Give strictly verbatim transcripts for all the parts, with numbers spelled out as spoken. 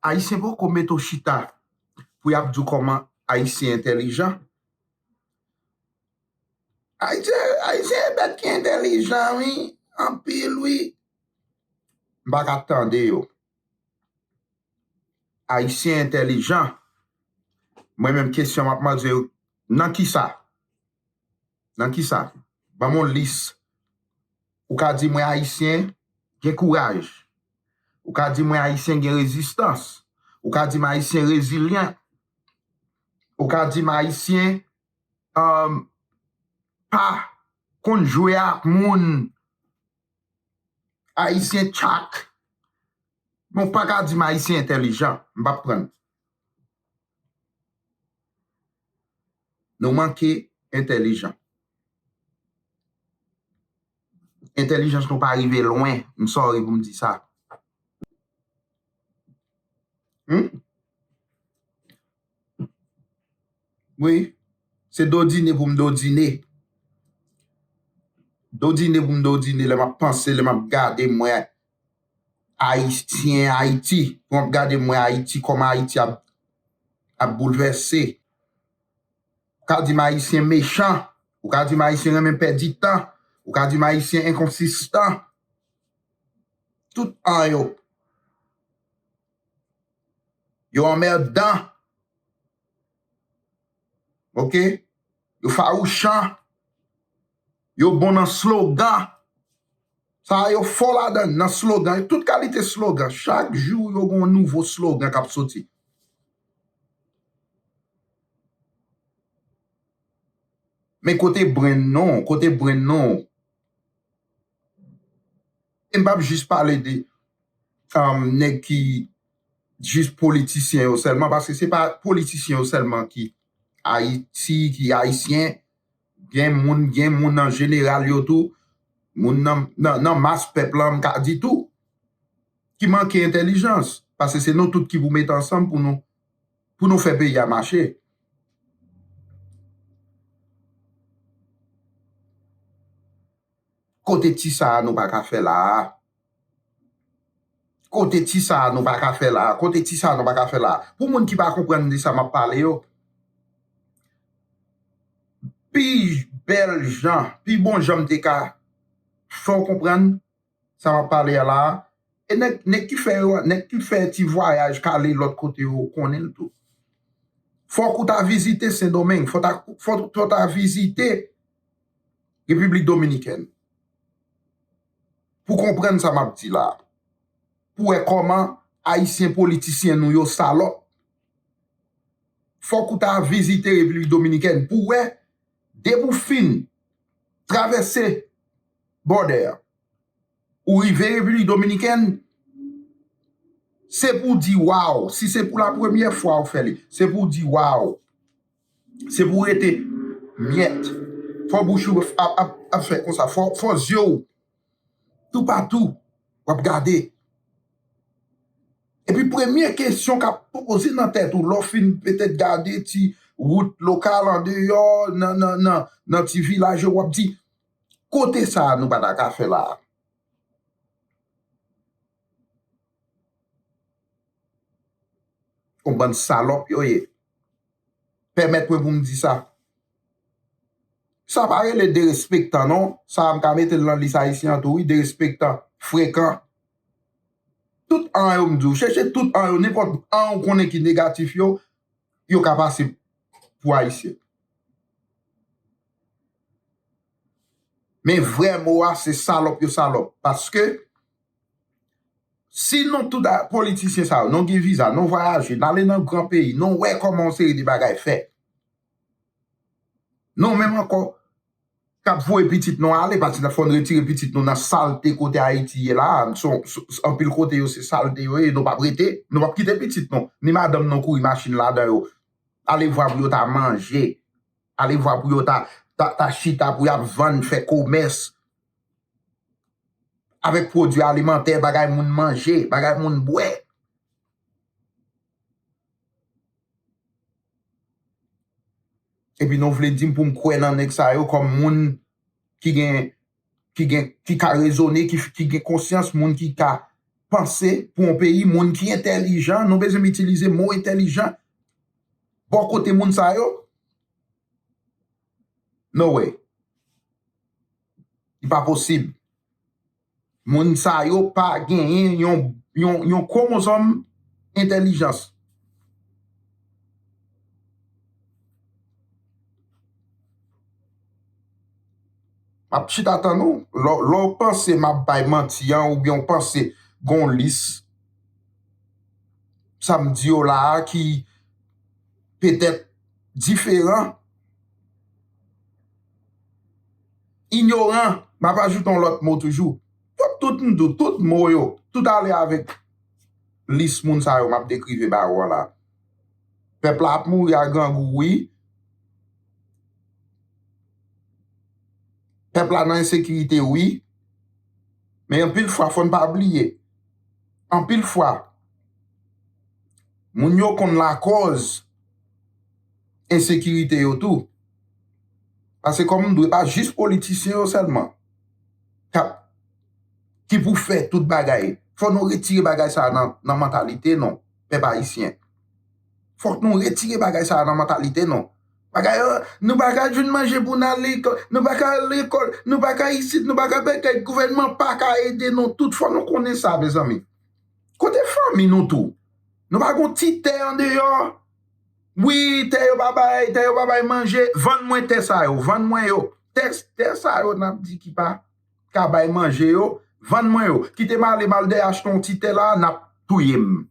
Ayisyen poko mete w chita pou y ap di w kòman Ayisyen entèlijan. Ayisyen, Ayisyen e bèt ki entèlijan, wi. Anpil, wi. M pa ka tande yo. Ayisyen entèlijan. Mwen menm kesyon m ap mande yo, nan kisa? Nan kisa? Ban m yon lis. Ou ka di mwen Ayisyen gen kouraj. Ou ka di mwen Ayisyen gen rezistans. Ou ka di m Ayisyen rezilyan. Ou ka di m Ayisyen, um, pa konn jwe ak moun. Ayisyen tchak. Men w pa ka di m Ayisyen entèlijan. M p ap pran. Nou manke entèlijan. Entèlijans nou pa rive lwen. M sorry pou m di sa. Hmm? Wi. Se dodine pou m dodine. Dodine pou m dodine, lè m ap panse, lè m ap gade, m wè Ayisyen, Ayiti. Lè m ap gade, m wè Ayiti, kòman Ayiti ap, ap boulvèse. Ou ka di m Ayisyen mechan. Ou ka di m Ayisyen renmen pèdi tan. Ou ka di m Ayisyen enkonsistan. Tout an yo. Yo anmèdan. Oke? Yo fawouchan. Yo bon nan slogan. Sa a yo fò ladan, nan slogan. Tout kalite slogan. Chak jou, yo gen yon nouvo slogan k ap soti. Men kote brenn non, kote brenn non. E m p ap jis pale de, um, nèg ki jis politisyen yo sèlman, paske se pa politisyen yo sèlman ki Ayiti, ki Ayisyen. Gen moun, gen moun an jeneral yo tou, moun nan, nan, nan mas pèp lan, m ka di tou, ki manke entèlijans. Paske se nou tout ki pou mete ansanm pou nou, pou nou fè peyi a mache. Kote ti sa a nou pa ka fè la a? Kote ti sa a nou pa ka fè la a? Kote ti sa a nou pa ka fè la a? Pou moun ki pa konprann de sa m ap pale yo, pi bèl jan, pi bon jan m te ka fè w konprann sa m ap pale a la a, e nèg, nèg ki fè yo, nèg ki fè ti vwayaj k ale lòt kote yo konnen l tou. Fòk ou ta vizite Sendomeng, fò ta, fò, fò ta vizite Repiblik Dominikèn. Pou konprann sa m ap di la. Pou wè kòman Ayisyen politisyen nou yo salòp. Fòk ou ta vizite Repiblik Dominikèn pou wè, depi w fin travèse bòdè a, ou rive Repiblik Dominikèn, se pou w di waw. Si se pou la premyè fwa ou fè li, se pou w di waw. Se pou w rete myèt. Fò bouch ou ap, ap, ap fè konsa. Fò, fò zye w toupatou w ap gade. Epi premye kesyon k ap poze nan tèt ou, lè w fin petèt gade ti wout lokal andeyò, nan, nan, nan, nan ti vilaj yo, w ap di, kote sa a nou pa ta ka fè la a? Yon bann salòp yo ye. Pèmèt mwen pou m di sa. Sa pa rele derespektan, non. Sa a m ka mete l nan lis ayisyen an tou, wi, derespektan, frekan. Tout an yo m di w, chèche tout an yo, nenpòt an ou konnen ki negatif yo, yo ka pase pou ayisyen. Men vrè mo a, se salòp yo salòp. Paske, si nou tout a, politisyen sa yo, nou gen viza, nou vwayaje, n ale nan gran peyi, nou wè kòman yon seri de bagay fèt. Nou menm ankò, k ap voye pitit nou ale, paske fò n retire pitit nou nan salte kote Ayiti ye la a. Anpil kote yo se salte yo ye, nou p ap rete, nou p ap kite pitit nou, ni madanm nou kouri machin ladan yo. Ale vwa pou yo ta manje, ale vwa pou yo ta, ta, ta chita, pou y ap vann, fè komès avèk pwodui alimantè, bagay moun manje, bagay moun bwè. Epi nou vle di m pou m kwè nan nèg sa yo kòm moun ki gen, ki gen, ki ka rezone, ki, ki gen konsyans, moun ki ka panse pou yon peyi, moun ki entèlijan. Nou bezwen m itilize mo entèlijan bò kote moun sa yo? No way. Li pa posib. Moun sa yo pa genyen yon, yon, yon kwomozòm entèlijans. M ap chita tann ou. Lè, lè w panse m ap bay manti an, oubyen w panse gon lis sa m di yo la a ki petèt diferan, inyoran, m ap ajoute yon lòt mo toujou. Tout, tout, m di w, tout mo yo, tout ale avèk lis moun sa yo m ap dekrive ba ou an la. Pèp la ap mouri a grangou, wi. Pèp la nan ensekirite, wi. Men anpil fwa, fò n pa bliye. Anpil fwa, moun yo konn lakòz ensekirite yo tou. Paske kòm m di w, e pa jis politisyen yo sèlman k ap, ki pou fè tout bagay. Fò nou retire bagay sa a nan, nan mantalite nou, pèp ayisyen. Fòk nou retire bagay sa a nan mantalite nou. Bagay, "Ah, nou pa ka jwenn manje pou n al lekòl, nou pa ka al lekòl, nou pa ka isit, nou pa ka bagay, gouvènman pa ka ede nou." Tout fò nou konnen sa, mezanmi. Kote fanmi nou tou? Nou pa gon ti tè andeyò? Wi, tè yo pa bay, tè yo pa bay manje. Vann mwen tè sa yo, vann mwen yo. Tè, tè sa yo n ap di ki pa ka bay manje yo, vann mwen yo. Kite m ale, m al dèyè achte yon ti tè la, n ap touye m.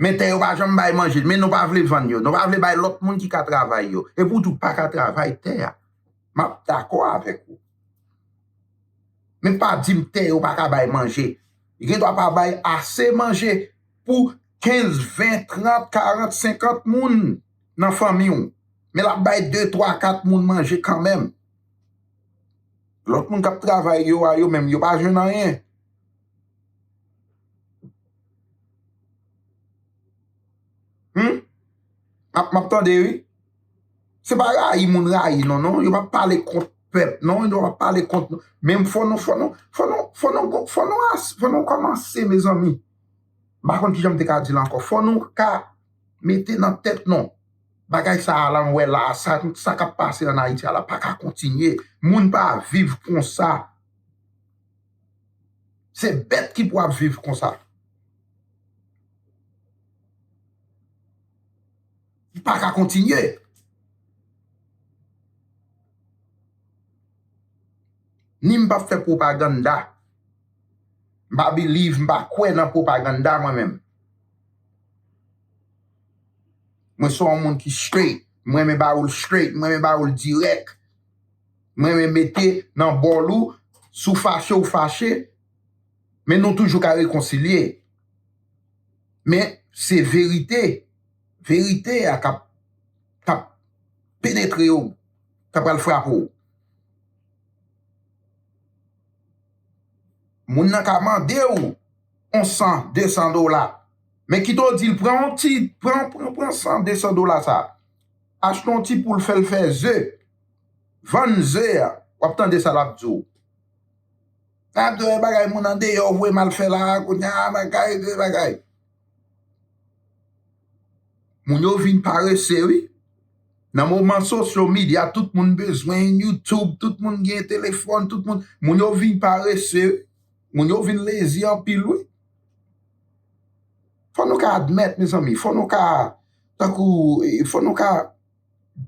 Men tè yo pa janm bay manje, men nou pa vle vann yo. Nou pa vle bay lòt moun ki ka travay yo. Epi w tou pa ka travay tè a. M ap dakò avèk ou. Men pa di m tè yo pa ka bay manje. Li gen dwa pa bay ase manje pou kenz, ven, trant, karant, senkant moun nan fanmi w. Men l ap bay de, twa, kat moun manje kanmenm. Lòt moun k ap travay yo a, yo menm, yo pa jwenn anyen. Hmm? M ap, m ap tande, wi. Se pa rayi moun rayi, non, non. Yo p ap pale kont pèp, non. Yo p ap pale kont nou. Men fò nou, fò nou, fò nou, fò nou, fò nou as-, fò nou kòmanse, mezanmi. M pa konn kijan m te ka di l ankò. Fò nou ka mete nan tèt nou. Bagay sa a la, m wè la, sa, sa k ap pase ann Ayiti a la, pa ka kontinye. Moun pa viv konsa. Se bèt ki pou ap viv konsa. Li pa ka kontinye. Ni m p ap fè pwopaganda. M pa believe, m pa kwè nan pwopaganda mwen menm. Mwen se yon moun ki straight. Mwen renmen ba ou l straight. Mwen renmen ba ou l dirèk. Mwen renmen mete nan bòl ou, si w fache, w fache. Men nou toujou ka rekonsilye. Men se verite. Verite a k ap, k ap penetre w, k ap pral frape w. Moun nan ka mande w yon san, de san dola. Men kite w di l, pran yon ti, pran, pran, pran san, de san dola sa. Achte yon ti poul, fè l fè ze. Vann ze a. W ap tande sa l ap di w. N ap di w bagay moun andeyò voye m al fè la a, kounye a, bagay, de bagay. Moun yo vin parese, wi. Nan moman social media, tout moun bezwen YouTube, tout moun gen telefòn, tout moun, moun yo vin parese, wi. Moun yo vin lezi anpil, wi. Fò nou ka admèt, mezanmi, fò nou ka, tankou, eh, fò nou ka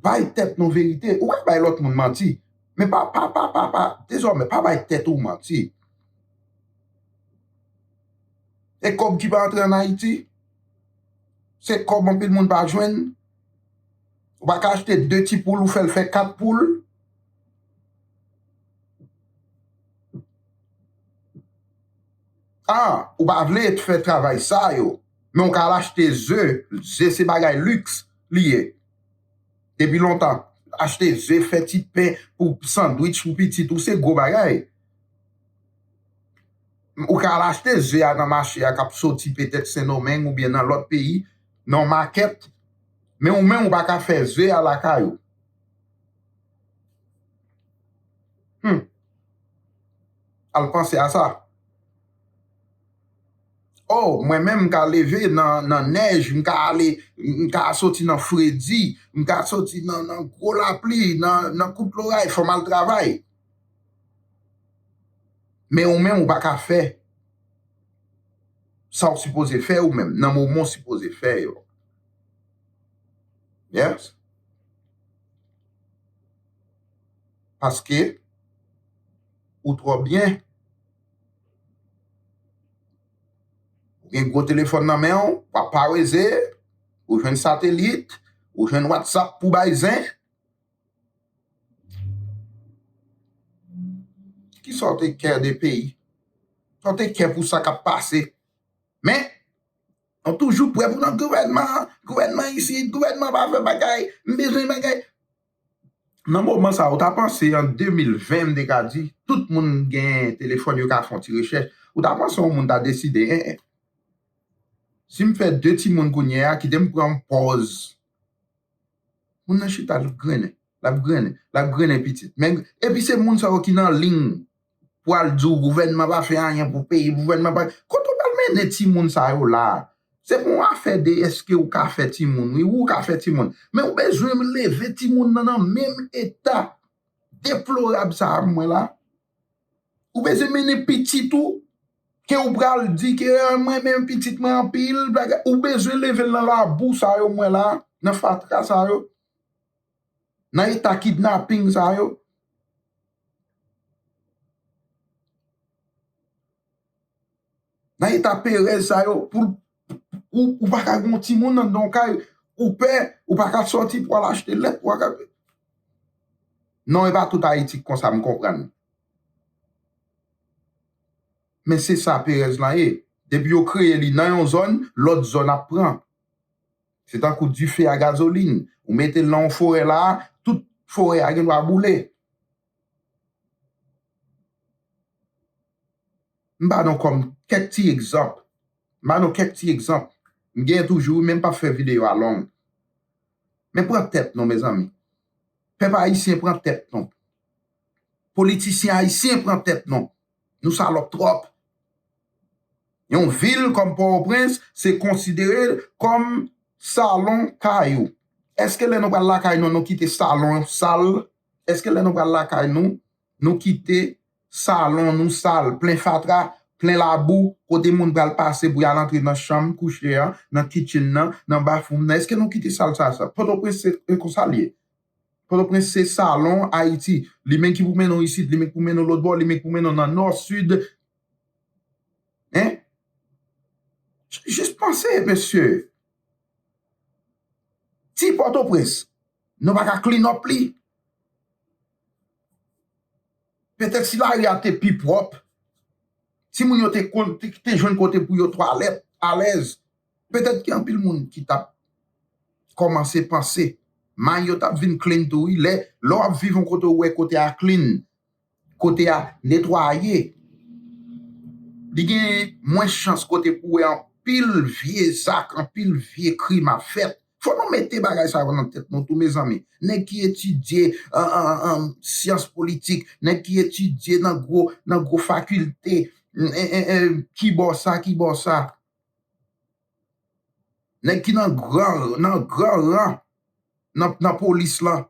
bay tèt nou verite. Ou ka bay lòt moun manti, men pa, pa, pa, pa, pa, dezòmè, pa bay tèt ou manti. E kòb ki pa antre ann Ayiti, se kòb anpil moun pa jwenn. Ou pa ka achte de ti poul, ou fè l fè kat poul. Ah, ou pa vle fè travay sa yo, men ou ka al achte ze. Ze se bagay liks li ye. Depi lontan, achte ze, fè ti pen pou sandwich pou pitit ou, se gwo bagay. Ou ka al achte ze a nan mache a k ap soti petèt Sendomeng oubyen nan lòt peyi, nan yon makèt, Men ou menm, ou pa ka fè ze a lakay ou. Hmm. Al panse a sa. Oh, mwen menm, m ka leve nan, nan nèj, m ka ale, m ka soti nan fredi, m ka soti nan, nan gwo lapli, nan, nan kout loray, fò m al travay. Men ou menm, ou pa ka fè sa w sipoze fè ou menm, nan moman w sipoze fè yo. Yes. Paske ou twò byen. Ou gen gwo telefòn nan men w, w ap paweze, ou jwenn satelit, ou jwenn WhatsApp pou bay zen. Kisa w te kè de peyi? Sa w te kè pou sa k ap pase? Men, nou toujou prè pou nan gouvènman, gouvènman isit, gouvènman pa fè bagay, m bezwen bagay. Nan moman sa, ou ta panse an de mil ven, m te ka di, tout moun gen telefòn, yo ka fè yon ti rechèch. Ou ta panse yon moun ta deside, en, en. Si m fè de timoun kounye a, kite m pran yon pòz. Moun nan chita, l ap grennen, l ap grennen, l ap grennen pitit. Men, epi se moun sa yo ki nan liy pou al di w gouvènman pa fè anyen pou peyi, gouvènman pa. Kote w pral mennen timoun sa yo la? Se pa yon afè de èske ou ka fè timoun, wi, ou ka fè timoun. Men ou bezwen leve timoun nan nan menm eta deplorab sa a mwen la. Ou bezwen mennen pitit ou, ke ou pral di ke, "Ah, mwen menm pitit mwen anpil, bagay." Ou bezwen leve l nan labou sa yo mwen la, nan fatra sa yo, nan eta kidnaping sa yo, nan eta perèz sa yo, pou ou, ou pa ka gen yon timoun anndan yon kay, ou pè, ou pa ka sòti pou al achte lèt, ou pa ka. Non, e pa tout Ayiti k konsa, m konprann. Men se sa perèz lan ye. Depi yo kreye li nan yon zòn, lòt zòn ap pran. Se tankou dife a gazolin. Ou mete l nan yon forè la, tout forè a gen dwa boule. M ba nou kòm kèk ti egzanp. M ba nou kèk ti egzanp. M genyen toujou, men m p ap fè videyo a long. Men pran tèt nou, mezanmi. Pèp ayisyen, pran tèt nou. Politisyen ayisyen, pran tèt nou. Nou salòp twòp. Yon vil kòm Pòtoprens, se konsidere kòm salon kay ou. Èske lè nou pral lakay nou, nou kite salon sal? Èske lè nou pral lakay nou, nou kite salon nou sal, plen fatra, plen labou, kote moun pral pase pou y al antre nan chanm kouche an, nan kitchen nan, nan bathroom nan? Èske nou kite sal sa, sa? Pòtoprens se, se konsa l ye. Pòtoprens se salon Ayiti. Li menm ki pou mennen w isit, li menm ki pou mennen w lòt bò, li menm ki pou mennen w nan nò, sid. Hein? J-, jis panse, mesye. Ti Pòtoprens, nou pa ka clean up li. Petèt si lari a te pi pwòp, timoun yo te konn, te, te jwenn kote pou yo twalèt alèz, petèt gen anpil moun ki t ap kòmanse panse. May yo t ap vin clean tou, wi. Lè, lè w ap viv yon kote, ou wè kote a clean, kote a netwaye, li gen mwens chans kote pou wè anpil vye zak, anpil vye krim ap fèt. Fò nou mete bagay sa yo nan tèt nou tou, mezanmi. Nèg ki etidye, an, an, an, syans politik, nèg ki etidye nan gwo, nan gwo fakilte, en, en, en, kibò sa, kibò sa. Nèg ki nan gran, nan gran ran nan, nan polis lan.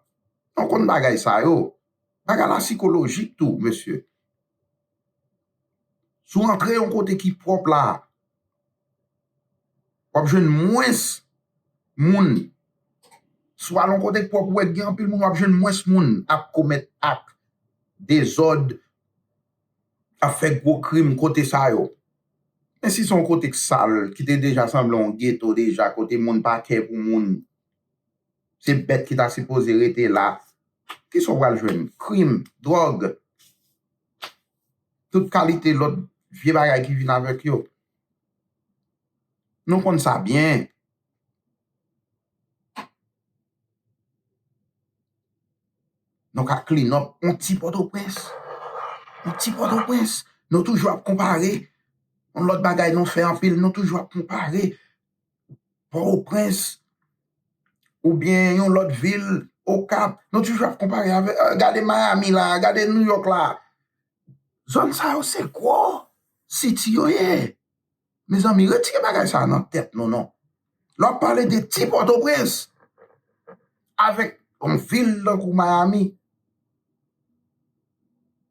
Nou konn bagay sa yo. Bagay la sikolojik tou, mesye. Si w antre yon kote ki pwòp la, w ap jwenn mwens moun. Si w al yon kote k pwòp, ou wè gen anpil moun, w ap jwenn mwens moun ap komèt ak, dezòd, ap fè gwo krim kote sa yo. Men si se yon kote k sal, ki te deja sanble yon geto deja, kote moun pa kè pou moun, se bèt ki ta sipoze rete la, kisa w pral jwenn? Krim, dwòg, tout kalite lòt vye bagay ki vin avèk yo. Nou konn sa byen. Nou ka clean up yon ti Pòtoprens. Yon ti Pòtoprens. Nou toujou ap konpare. Yon lòt bagay nou fè anpil, nou toujou ap konpare Pòtoprens oubyen yon lòt vil, Okap. Nou toujou ap konpare avèk, ah, gade Miami la, gade New York la. Zòn sa yo se gwo city yo ye. Mezanmi, retire bagay sa nan tèt nou non. Lè w ap pale de ti Pòtoprens avèk yon vil tankou Miami,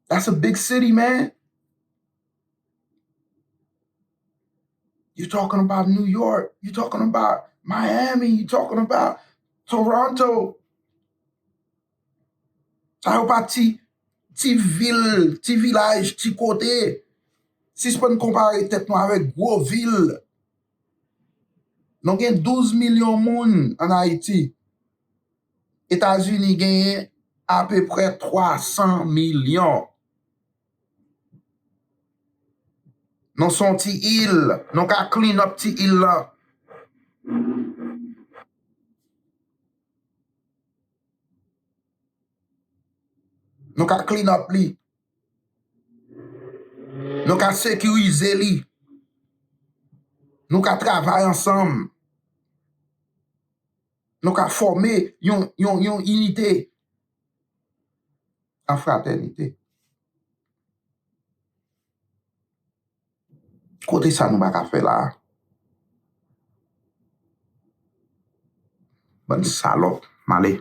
that's a big city, man. You talking about New York, you talking about Miami, you talking about Toronto. Sa yo pa ti, ti vil, ti vilaj, ti kote. Sispann konpare tèt nou avèk gwo vil. Nou gen douz milyon moun ann Ayiti. Etazini genyen apeprè twa san milyon. Nou se yon ti il, nou ka clean up ti il lan. Nou ka clean up li. Nou ka sekirize li. Nou ka travay ansanm. Nou ka fòme yon, yon, yon inite an fratènite. Kote sa nou pa ka fè la a? Bann salòp, m ale.